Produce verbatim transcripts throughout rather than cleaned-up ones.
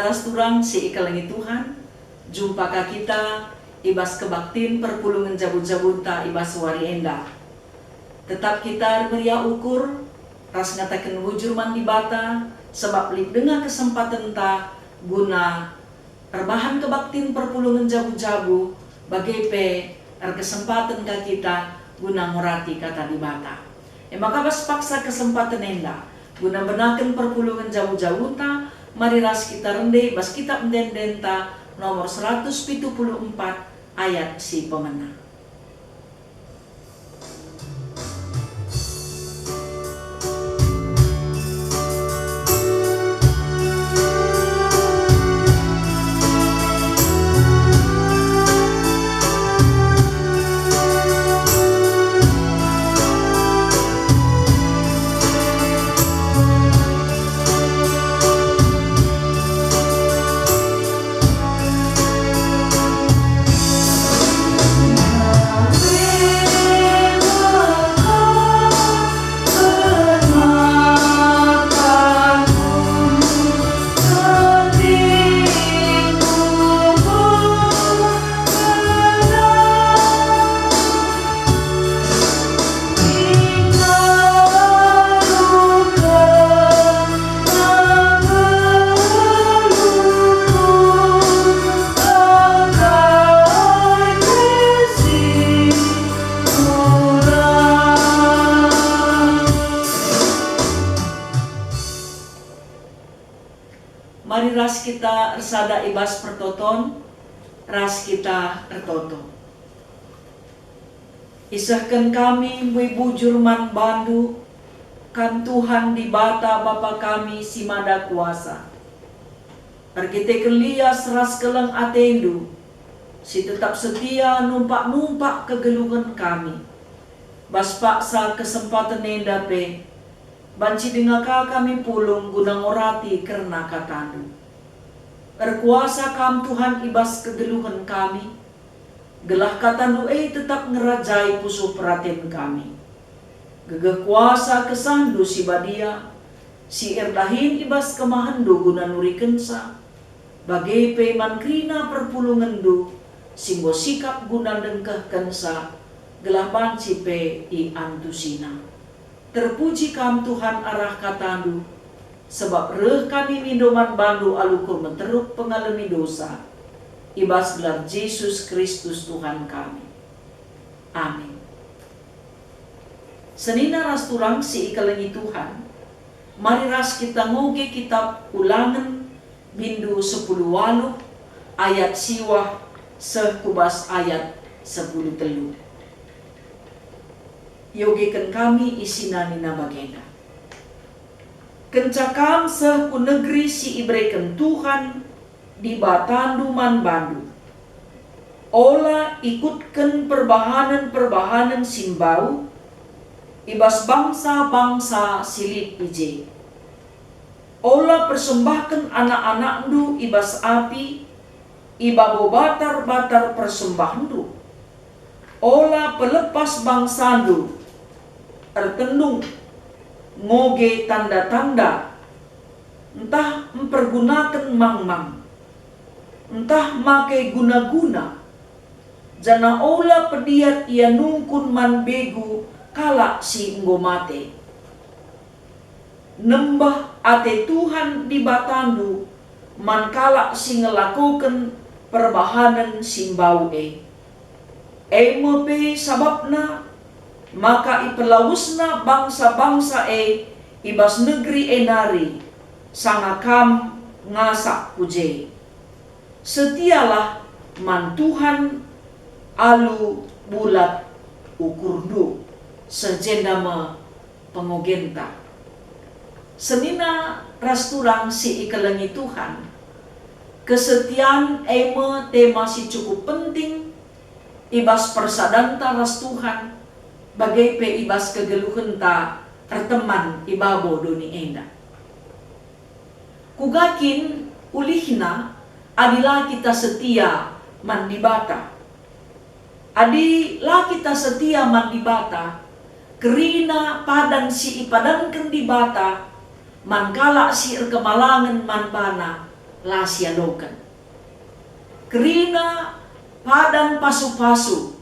Ras turang si ikelengi Tuhan, jumpa ka kita i bas kebaktin perpulungen jabu-jabunta i bas wari enda. Tetap kita ermeriah ukur, ras ngataken bujur man Dibata, sabap lit denga kesempatenta guna erbahan kebaktin perpulungen jabu-jabu, bage pe erkesempaten ka kita guna ngurati Kata Dibata. E maka bas paksa kesempaten enda, guna mbenaken perpulungen jabu-jabunta, mari ras kita rende bas Kitap Ende-endenta nomor seratus pitu puluh empat ayat si pemena. Mari ras kita ersada i bas pertoton, ras kita ertoto. Isehken kami mbue bujur man bandu, Kam Tuhan Dibata Bapa kami si Mada Kuasa. Erkiteken lias ras keleng atendu, si tetap setia numpak-numpak kegeluhen kami. Bas paksa kesempaten enda pe, banci denga ka kami pulung guna ngorati kerna katandu. Erkuasa Kam Tuhan i bas kegeluhen kami, gelah katandu e tetap ngerajai pusuh peraten kami. Gegeh kuasa kesahndu si badia, si erdahin i bas kemahenndu guna nurikensa, bage pe man kerina perpulungenndu si enggo sikap guna ndengkehkensa, gelah banci pe iantusina. Terpuji Kam Tuhan arah katandu, sabap reh kami mindo man bandu alu ukur meteruk pengalemi dosa, i bas gelar Jesus Kristus Tuhan kami. Amin. Senina ras turang si ikelengi Tuhan, mari ras kita ngoge Kitap Ulangen bindu sepuluh waluh ayat siwah seh ku bas ayat sepuluh telu. Iogeken kami isina nina bagenda, "Kenca kam seh ku negeri si ibereken Tuhan Dibatandu man bandu, ola ikutken perbahanen-perbahanen si mbau i bas bangsa-bangsa si lit i je. Ola persembahken anak-anakndu i bas api, i babo batar-batar persembahndu. Ola pelepas bangsandu ertendung ngoge tanda-tanda, ntah mpergunaken mangmang, ntah make guna-guna, janah ola pediat ia nungkun man begu kalak si enggo mate. Nembeh ate Tuhan Dibatandu man kalak si ngelakoken perbahanen si mbau e. E me pe sabapna maka ipelawesna bangsa-bangsa e i bas negeri e nari, sanga kam ngasak ku je. Setialah man Tuhan alu bulat ukurndu." Seh jenda me pengogenta. Senina ras turang si ikelengi Tuhan, kesetian e me tema si cukup penting i bas persadanta ras Tuhan, bage pe i bas kegeluhenta erteman i babo doni enda. Kuga kin ulihna adi la kita setia man Dibata? Adi la kita setia man Dibata, kerina padan si ipadanken Dibata man kalak si erkemalangen man baNa, la sialoken. Kerina padan pasu-pasu,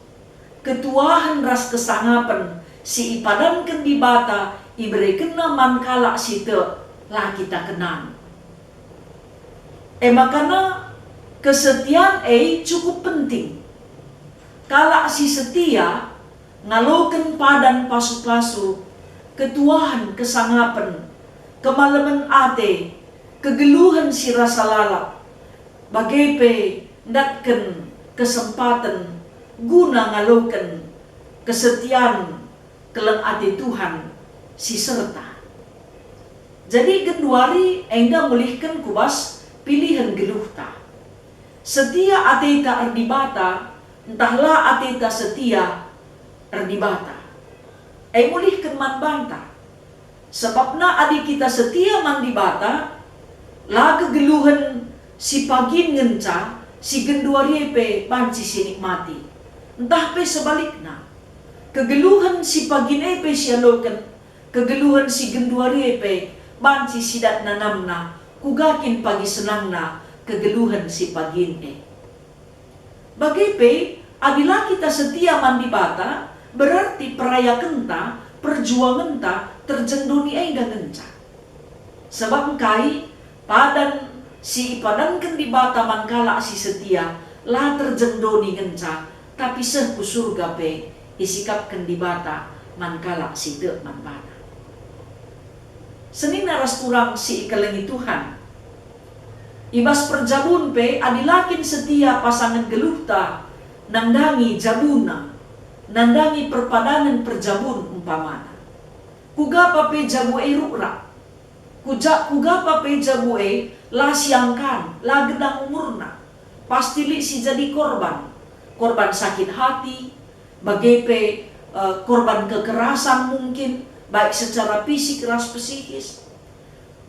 ketuahen ras kesangapen si ipadanken Dibata iberekenNa man kalak si tek la kita kenan. E makana kesetian e cukup penting. Kalak si setia ngaloken padan pasu-pasu, ketuahen kesangapen, kemalemen ate, kegeluhen si rasa lalap, bage pe ndatken kesempaten guna ngaloken kesetian keleng ate Tuhan si serta. Jadi genduari enda mulihken ku bas pilihen geluhta. Setia ateta erdibata, ntah la ateta setia erdibata. E mulihken man banta. Sebabna adi kita setia man Dibata, la kegeluhen si pagin ngenca si genduari e pe banci sinikmati. Ntah pe sebalikna, kegeluhen si pagin e pe sialoken, kegeluhen si genduari e pe banci sidat nanamna, kuga kin pagi senangna kegeluhen si pagin e. Bage pe, adi la kita setia man Dibata, berarti perayakenta, perjuangenta terjeng doni enda ngenca. Sebab engkai padan si ipadanken Dibata man kalak si setia la terjeng doni ngenca, tapi seh ku Surga pe isikapken Dibata man kalak si tek man baNa. Senina ras turang si ikelengi Tuhan. I bas perjabun pe, adi la kin setia pasangen geluhta nandangi jabuna, nandangi perpadanen perjabun umpamana. Kuga pa pe jabu e rukrak? Kuja-, kuga pa pe jabu e la siangkan, la gedang umurna? Pasti lit si jadi korban. Korban sakit hati, bage pe, eh, korban kekerasan mungkin, baik secara fisik ras psikis.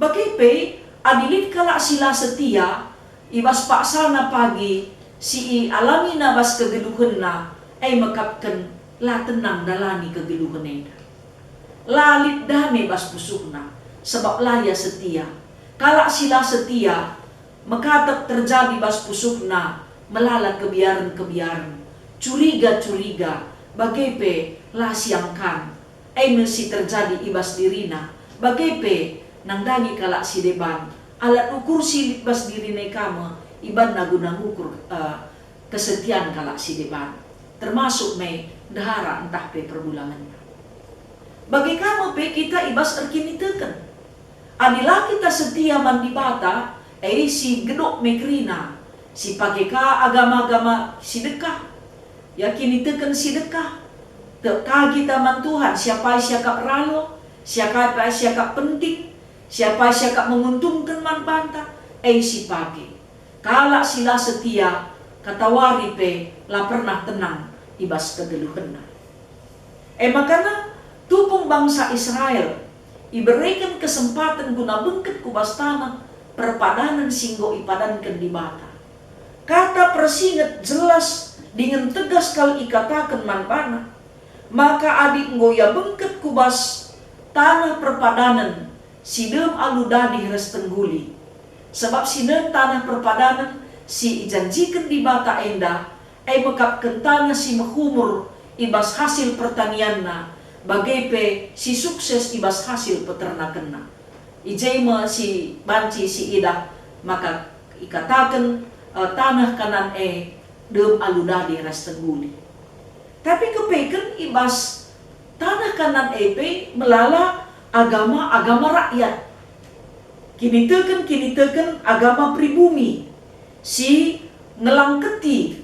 Bage pe, adi lit kalak si la setia, i bas paksana pagi si ialamina bas kegeluhenna, e mekapken la tenang ndalani kegeluhen enda. La lit dame bas pusuhna, sebab la ia setia. Kalak si la setia mekatep terjadi bas pusuhna melala kebiaren-kebiaren, curiga-curiga, bage pe la siangkan. E me si terjadi i bas dirina, bage pe nandangi kalak si deban, alat ukur si lit bas dirina e ka me ibanna guna ngukur, eh, kesetian kalak si deban, termasuk me ndehara ntah pe perbulangenna. Bage ka me pe kita i bas erkiniteken. Adi la kita setia man Dibata, e si gedok me kerina, si pake ka agama-agama si dekah, ya kiniteken si dekah. Tek ka kita man Tuhan, siapai siakap ralo, siapai siakap penting, siapai siakap menguntungken man banta, e si pake. Kalak si la setia, katawari pe la pernah tenang i bas kegeluhenna. E makana, tupung bangsa Israel ibereken kesempaten guna bengket ku bas taneh perpadanen si enggo ipadanken Dibata. Kata persinget jelas dingen tegas kal ikataken man bana, maka adi enggo ia bengket ku bas taneh perpadanen si dem alu dadi ras tengguli. Sebab si dem taneh perpadanen si ijanjiken Dibata enda, e mekapken taneh si mehumur i bas hasil pertanianna, bage pe si sukses i bas hasil peternakenna. I je me si banci siidah maka ikataken, eh, taneh Kanaan e dem alu dadi ras tengguli. Tapi kepeken i bas taneh Kanaan e pe melala agama-agama rakyat. Kiniteken-kiniteken agama pribumi si ngelangketi,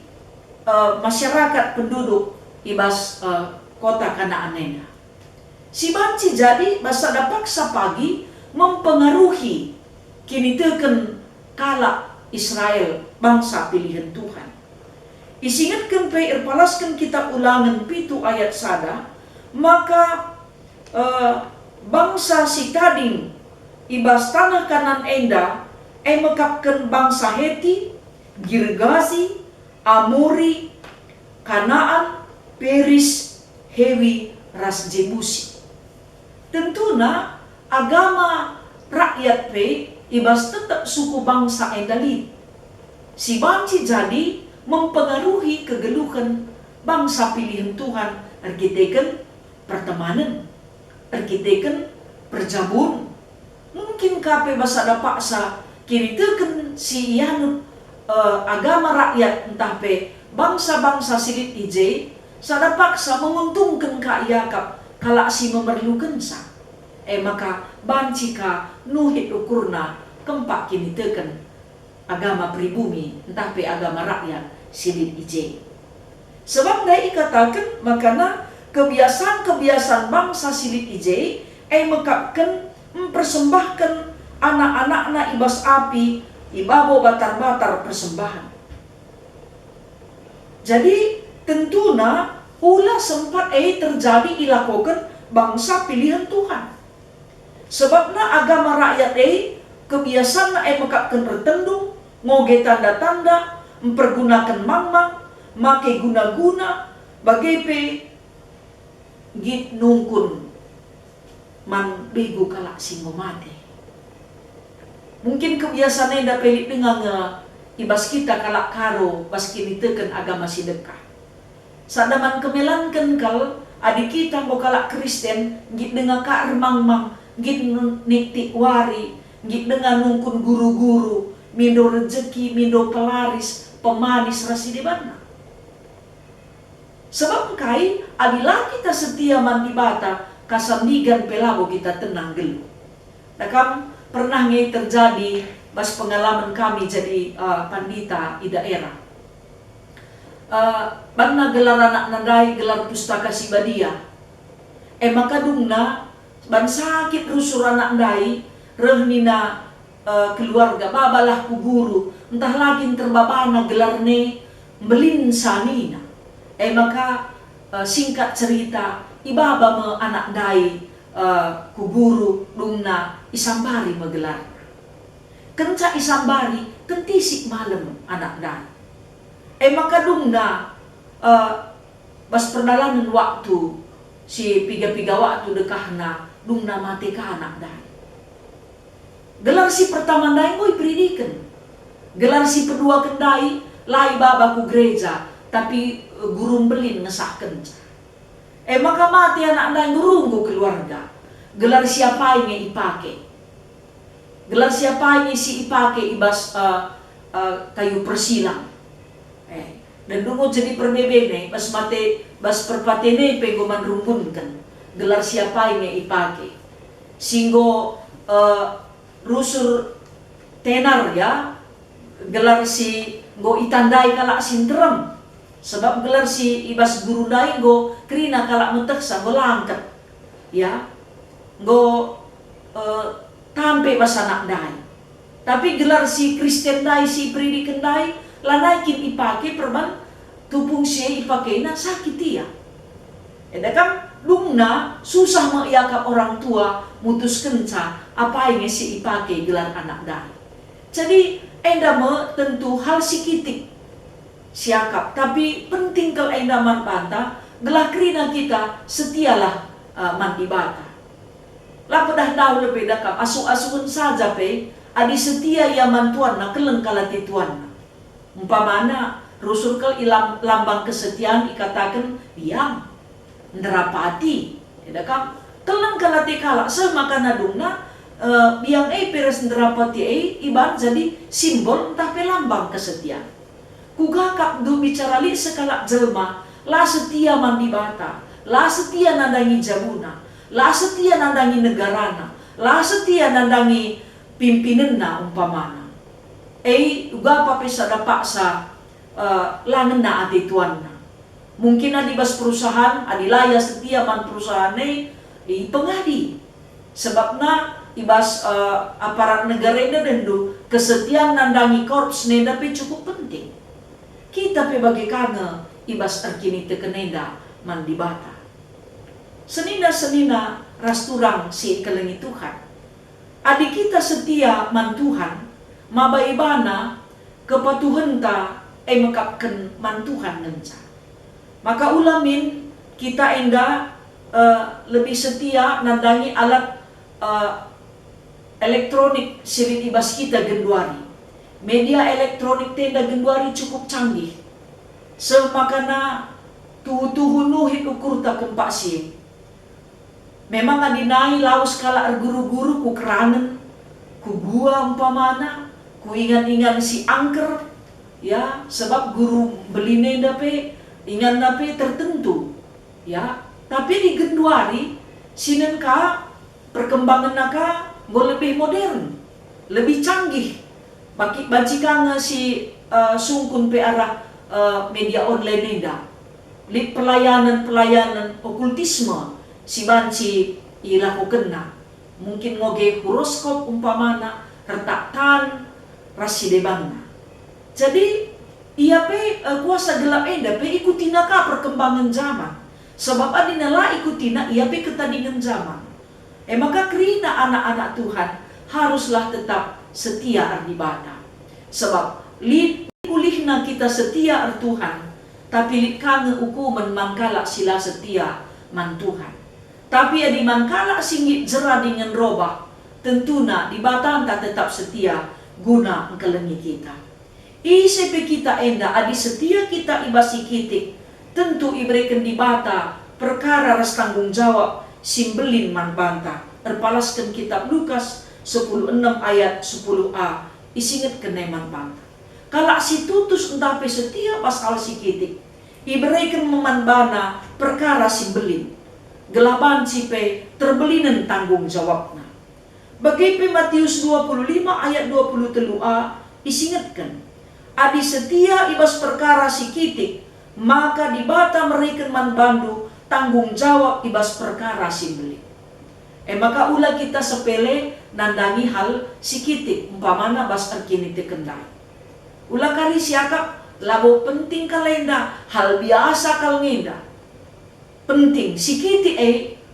eh, masyarakat penduduk i bas, eh, kota Kanaan enda. Si banci jadi bas sada paksa pagi mempengaruhi kiniteken kalak Israel, bangsa pilihen Tuhan. Isingetken pe erpalasken Kitap Ulangen pitu ayat sada, maka, eh, bangsa si tading i bas taneh Kanaan enda, e mekapken bangsa Heti, Girgasi, Amori, Kanaan, Peris, Hewi, ras Jebusi. Tentuna agama rakyat pe i bas tetap suku bangsa enda lit, si banci jadi mempengaruhi kegeluhen bangsa pilihen Tuhan erkiteken pertemanen, erkiteken perjabun. Mungkin ka pe bas sada paksa kiniteken si ianut, eh, agama rakyat ntah pe bangsa-bangsa si lit i je, sada paksa menguntungken ka iakap kalak si memerlukenca. E maka banci ka nuhit ukurna kempak kiniteken agama pribumi ntah pe agama rakyat si lit i je. Sebab ndai ikataken makana kebiasaan-kebiasaan bangsa si lit i je e mekapken mpersembahken anak-anakna i bas api i babo batar-batar persembahen. Jadi, tentuna ula sempat e terjadi ilakoken bangsa pilihen Tuhan. Sebabna agama rakyat e, kebiasanna e mekapken ertendung, ngoge tanda-tanda, mpergunaken mangmang, make guna-guna, bage pe nggit nungkun man begu kalak si enggo mate. Mungkin kebiasan enda pe lit denga nge i bas kita kalak Karo bas kiniteken agama si dekah. Sada man kemelanken kal, adi kita enggo kalak Kristen, nggit denga ka ermangmang, nggit nu-, niktik wari, nggit denga nungkun guru-guru, mindo rejeki, mindo pelaris, pemanis ras si debanna. Sebab engkai, adi la kita setia man Dibata, kasandigan pe labo kita tenang nggeluh. Dakam pernah nge terjadi bas pengalamen kami jadi, eh, pandita i daerah. Eh, banna gelar anakna ndai gelar Pustaka Si Badia. E maka dungna, ban sakit rusur anak ndai, reh nina, eh, keluarga, "Babalah ku guru, ntah la kin terbabana gelarna, mbelinsa," nina. E maka, eh, singkat cerita, ibaba me anak ndai, eh, ku guru, dungna isambari me gelarna. Kenca isambari, kentisik malem anak ndai. E maka dungna, eh, bas perdalanen waktu, si piga-piga waktu dekahna, dungna mate ka anak ndai. Gelar si pertama ndai enggo iperidiken. Gelar si peduaken ndai la ibaba ku gereja, tapi, eh, guru mbelin ngesahkenca. E maka mate anak ndai enggo runggu keluarga. Gelar si apai nge ipake? Gelar si apai nge si ipake i bas, eh, eh, kayu persilang? Eh, dan enggo jadi perbebene, bas mate, bas perpatene pe enggo man rumbunken. Gelar si apai nge ipake? Si enggo, eh, rusur tenar, ya, gelar si enggo itandai kalak si nterem. Sebab gelar si i bas guru ndai enggo kerina kalak metehsa, enggo langket. Ya, enggo, eh, tampe bas anak ndai. Tapi gelar si Kristen ndai, si iperidiken ndai, lanai kin ipake perban tupung si e ipakena sakit ia. Enda kam dungna susah me iakap orang tua mutuskenca apai nge si ipake gelar anak ndai. Jadi, enda me tentu hal si kitik siakap, tapi penting kal enda man banta, gelah kerina kita setialah, eh, man Dibata. La pedah ndauh lebe dakam, asuh-asuhen saja pe, adi setia ia man tuanna, keleng kal ate tuanna. Umpamana, rusur kal i lam-, lambang kesetian ikataken biang, nderapati. Eda kam, keleng kal ate kalak, seh maka nadungna, eh, biang e pe ras nderapati e iban jadi simbol ntah pe lambang kesetian. Kuga kap ndu bicara lit sekalak jelma la setia man Dibata, la setia nandangi jabuna, la setia nandangi negarana, la setia nandangi pimpinenna umpamana. E, uga pe sada paksa, eh, la ngena ate tuanna. Mungkin adi bas perusahaan, adi la ia setia man perusahaan e, ipengadi. Sebabna i bas, eh, aparat negara enda dendu, kesetian nandangi korps nenda pe cukup penting. Kita pe bage ka nge i bas erkiniteken enda man Dibata. Senina-senina ras turang si ikelengi Tuhan. Adi kita setia man Tuhan, maba ibana kepatuhenta e mekapken man Tuhan ngenca. Maka ula min kita enda, eh, lebih setia nandangi alat, eh, elektronik si lit i bas kita genduari. Media elektronik enda genduari cukup canggih. Seh makana tuhu-tuhu nuhit ukurta kempak si e. Memang adi nai lawes kalak erguru-guru ku kerangen, ku gua umpamana, ku ingan-ingan si angker, ya, sebab guru mbelin enda pe, inganna pe tertentu, ya. Tapi adi genduari, sinen ka, perkembangenna ka enggo lebih modern, lebih canggih. Bagi, banci ka nge si, eh, sungkun pe arah, eh, media online enda. Lit pelayanan-pelayanan okultisme si banci ilakokenna. Mungkin ngoge horoskop umpamana, retak tan, ras si debanna. Jadi, ia pe, eh, kuasa gelap enda pe ikutina ka perkembangan zaman. Sebab adi la ikutina, ia pe ketadingen zaman. E maka kerina anak-anak Tuhan haruslah tetap setia erdibata. Sebab lit ulihna kita setia ertuhan, tapi lit ka nge ukumen man kalak si la setia man Tuhan. Tapi adi man kalak si nggit jera dingen robah, tentuna Dibatanta tetap setia guna engkelengi kita. Ise pe kita enda, adi setia kita i bas si kitik, tentu ibereken Dibata perkara ras tanggung jawab si mbelin man banta. Erpalasken kitab Lukas sepuluh enem ayat sepuluh a isingetken e man banta. Kalak si tutus ntah pe setia bas hal si kitik, ibereken me man bana perkara si mbelin, gelah banci pe terbelinen tanggung jawabna. Bage pe Matius dua puluh lima ayat dua puluh telu a isingetken, "Adi setia i bas perkara si kitik, maka Dibata mereken man bandu tanggung jawab i bas perkara si mbelin." E maka ula kita sepele nandangi hal si kitik, umpamana bas erkiniteken ndai. Ula kari siakap labo penting kal enda, hal biasa kal nge enda. Penting, si kitik e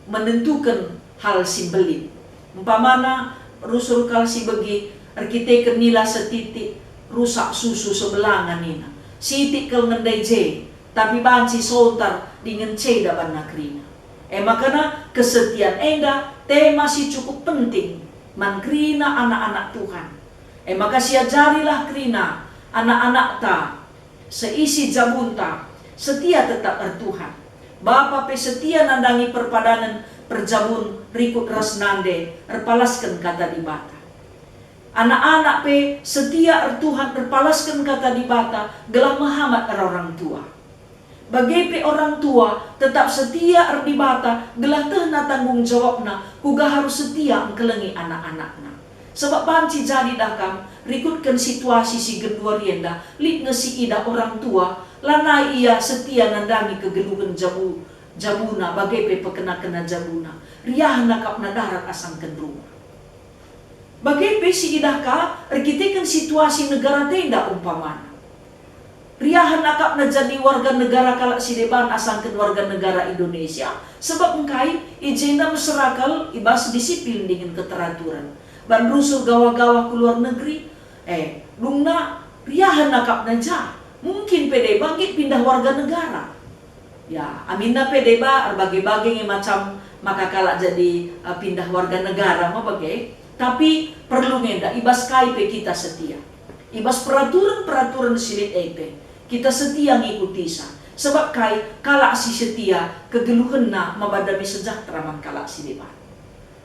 menentuken hal si mbelin. Umpamana, rusur kal si begi, erkiteken nila setitik, rusak susu sebelanga nina. Sitik kal ngendai je, tapi banci sontar dingen ceda banna kerina. E makana kesetian enda tema si cukup penting man kerina anak-anak Tuhan. E maka siajarilah kerina anak-anakta seisi jabunta, setia tetap ertuhan. Bapa pe setia nandangi perpadanen perjabun rikut ras nande erpalasken Kata Dibata. Anak-anak pe setia ertuhan erpalasken Kata Dibata gelah mehamat orang tua. Bage pe orang tua tetap setia erdibata gelah tehna tanggung jawabna kuga harus setia engkelengi anak-anakna. Sebab banci jadi dah kam rikutken situasi si genduari enda, lit nge si idah orang tua, lanai ia setia nandangi kegeluhen jabu, jabuna, bage pe pekena-kena jabuna. Riahen akapna darat asangken rumah. Bage pe si idah ka erkiteken situasi negara enda umpamana. Riahen akapna jadi warga negara kalak si deban asangken warga negara Indonesia, sebab engkai i jenda mesera kal i bas disiplin dingen keteraturen. Ban rusur gawa-gawa ku luar negeri, eh, dungna riahen akapna ja, mungkin pe deba nggit pindah warga negara. Ya, aminna pe deba erbage-bage nge macam maka kalak jadi, eh, pindah warga negara me bage. Tapi perlu nge enda, i bas kai pe kita setia. I bas peraturen-peraturen si lit e pe, kita setia ngikutisa. Sebab kai, kalak si setia, kegeluhenna maba dame sejahtera man kalak si deban.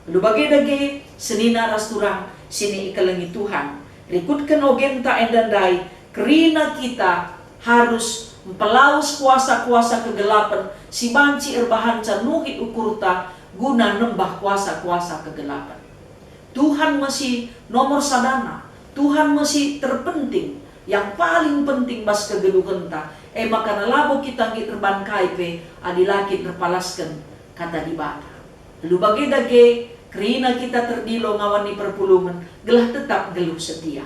Alu bage dage, senina ras turang si ikelengi Tuhan, rikutken ogenta enda ndai, kerina kita harus mpelawes kuasa-kuasa kegelapen si banci erbahanca nuhit ukurta guna nembah kuasa-kuasa kegelapen. Tuhan me si nomor sadana, Tuhan me si terpenting, yang paling penting bas kegeluhenta, e maka labo kita nggit erban kai pe adi la kin erpalasken Kata Dibata. Alu bage dage, kerina kita terdilo ngawani perpulungen gelah tetap geluh setia.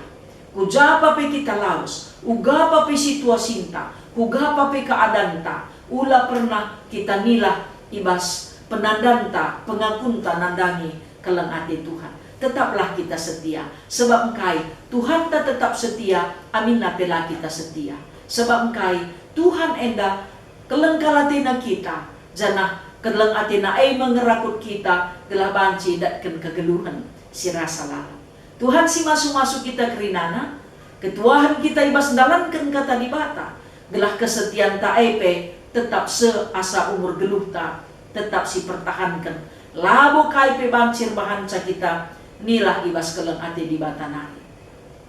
Ku ja pa pe kita lawes, uga pa pe situasinta, kuga pa pe keadanta, ula pernah kita nilah i bas penandanta, pengakunta nandangi keleng ate Tuhan. Tetaplah kita setia, sebab engkai Tuhanta tetap setia, aminna pe la kita setia. Sebab engkai Tuhan enda keleng kal atena kita, janah keleng atena e me ngerakut kita gelah banci datken kegeluhen si rasa lalap. Tuhan si masu-masu kita kerinana, ketuahen kita i bas ndalanken Kata Dibata, gelah kesetianta e pe tetap seh asa umur geluhta tetap sipertahanken, labo kai pe banci erbahanca kita nilah i bas keleng ate Dibata nari.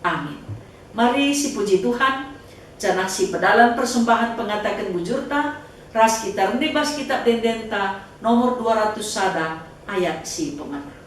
Amin. Mari sipuji Tuhan, janah sipedalan persembahen pengataken bujurta, ras kita rende bas Kitap Ende-Endenta nomor dua ratus sada ayat si pemena.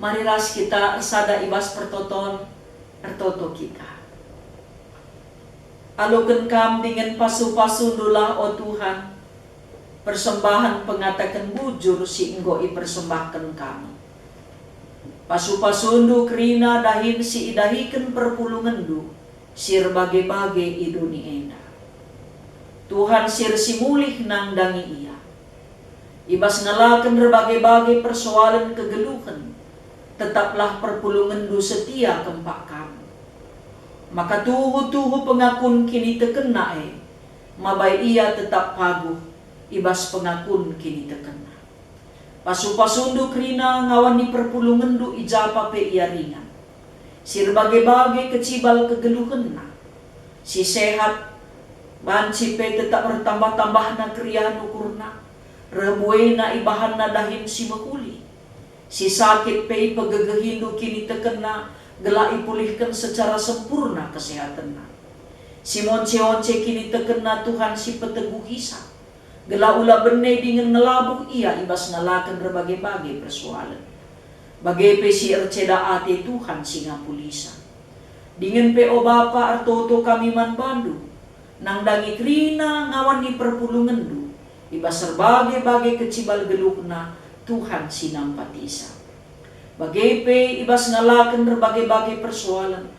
Mari ras kita ersada i bas pertoton, ertoto kita. Aloken Kam dingen pasu-pasundulah, o Tuhan, persembahen pengataken bujur si enggo ipersembahken kami. Pasu-pasundu kerina dahin si idahiken perpulungenNdu si erbage-bage i doni enda. Tuhan si ersimulih nandangi ia. I bas ngalaken erbage-bage persoalen kegeluhen, tetaplah perpulungenNdu setia kempak Kam. Maka tuhu-tuhu pengakun kinitekenna e, mabai ia tetap paguh i bas pengakun kinitekenna. Pasu-pasundu kerina ngawani perpulungenNdu i japa pe ia ringan. Si erbage-bage kecibal kegeluhenna, si sehat banci pe tetap ertambah-tambahna keriahen ukurna, reh buena ibahanna dahin si mehuli. Si sakit pe ipegegehiNdu kinitekenna gelah ipulihken secara sempurna kesehatenna. Si monce-once kinitekenna Tuhan si peteguhisa, gelah ula bene dingen ngelabuh ia i bas ngalaken erbage-bage persoalen. Bage pe si erceda ate Tuhan si ngapulisa. Dingen pe, o Bapa, ertoto kami man bandu, nandangi kerina ngawani perpulungenNdu, i bas erbage-bage kecibal geluhna Tuhan si nampatisa. Bage pe i bas ngalaken erbage-bage persoalen,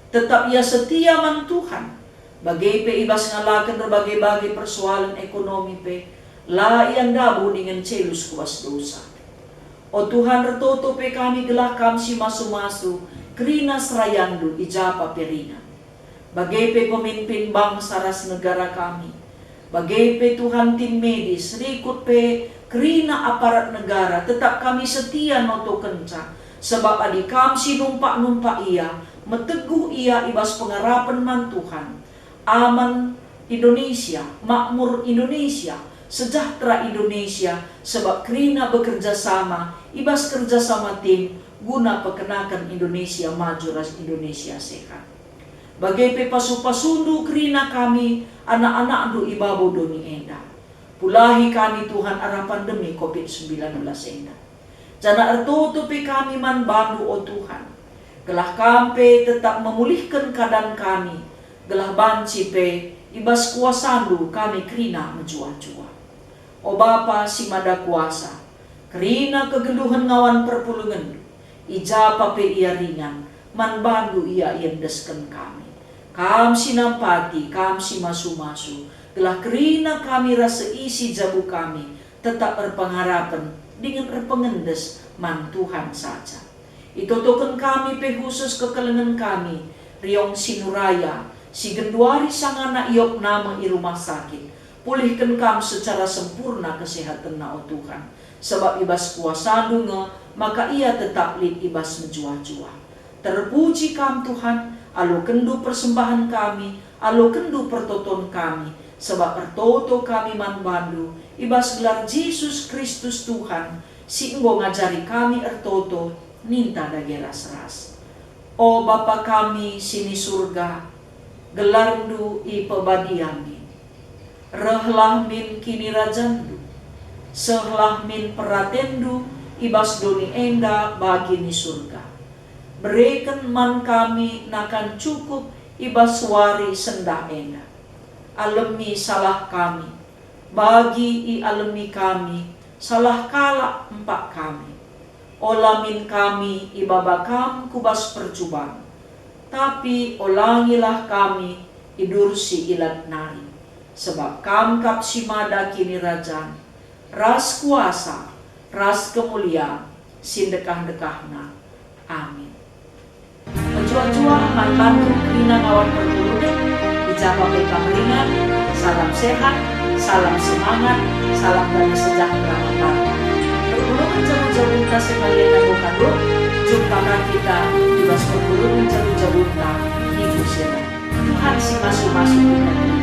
tetap ia setia man Tuhan. Bage pe i bas ngalaken erbage-bage persoalen ekonomi pe, la ia ndabuh dingen celus ku bas dosa. O Tuhan, ertoto pe kami gelah Kam si masu-masu kerina serayanNdu i japa pe ringan. Bage pe pemimpin bangsa ras negara kami. Bage pe Tuhan tim medis, rikut pe kerina aparat negara, tetap kami setia notokenca, sebab adi Kam si numpak-numpak ia, meteguh ia i bas pengarapen man Tuhan. Aman Indonesia, makmur Indonesia, sejahtera Indonesia, sebab kerina bekerja sama i bas kerja sama tim guna pekenaken Indonesia maju ras Indonesia sehat. Bage pe pasu-pasundu kerina kami, anak-anakNdu i babo doni enda. Pulahi kami, Tuhan, arah pandemi covid sembilan belas enda. Janah ertoto pe kami man bandu, o Tuhan, gelah Kam pe tetap memulihken keadan kami, gelah banci pe i bas kuasandu kami kerina mejuah-juah. O Bapa si Mada Kuasa, kerina kegeluhen ngawan perpulungenndu, i japa pe ia ringan, man bandu ia iendesken kami. Kam si nampati, Kam si masu-masu, gelah kerina kami ras seisi jabu kami, tetap erpengarapen dingen erpengendes man Tuhan saja. Itotoken kami pe khusus kekelengen kami, Riong Sinuraya, si genduari sangana iopname i rumah sakit. Pulihken Kam secara sempurna kesehatenna, o Tuhan, sebab i bas kuasaNdu nge maka ia tetap lit i bas mejuah-juah. Terpuji Kam, Tuhan, Alokenndu persembahen kami, alokenndu pertoton kami, sebab ertoto kami man bandu, i bas gelar Jesus Kristus Tuhan, si enggo ngajari kami ertoto ninta dage ras-ras. O Bapa kami si ni Surga, gelarndu ipebadia min. Rehlah min kinirajanNdu, sehlah min peratenNdu i bas doni enda bagi ni Surga. Bereken man kami nakan cukup i bas wari sendah enda. Alemi salah kami, bagi ialemi kami salah kalak empak kami. Ola min kami ibaba Kam ku bas percuban, tapi olangilah kami idursi ilat nari, sebab Kam kap si mada kinirajan, ras kuasa, ras kemulian, si ndekah-ndekahna. Amin. Mejuah-juah man bandu kerina ngawan perpulungen, i ja pe kam ringan, salam sehat, salam semangat, salam damai sejahtera man bandu. Perpulungen jabu-jabunta sekalian enggo kado, jumpa ka kita i bas perpulungen jabu-jabunta minggu si reh. Tuhan si masu-masu kita.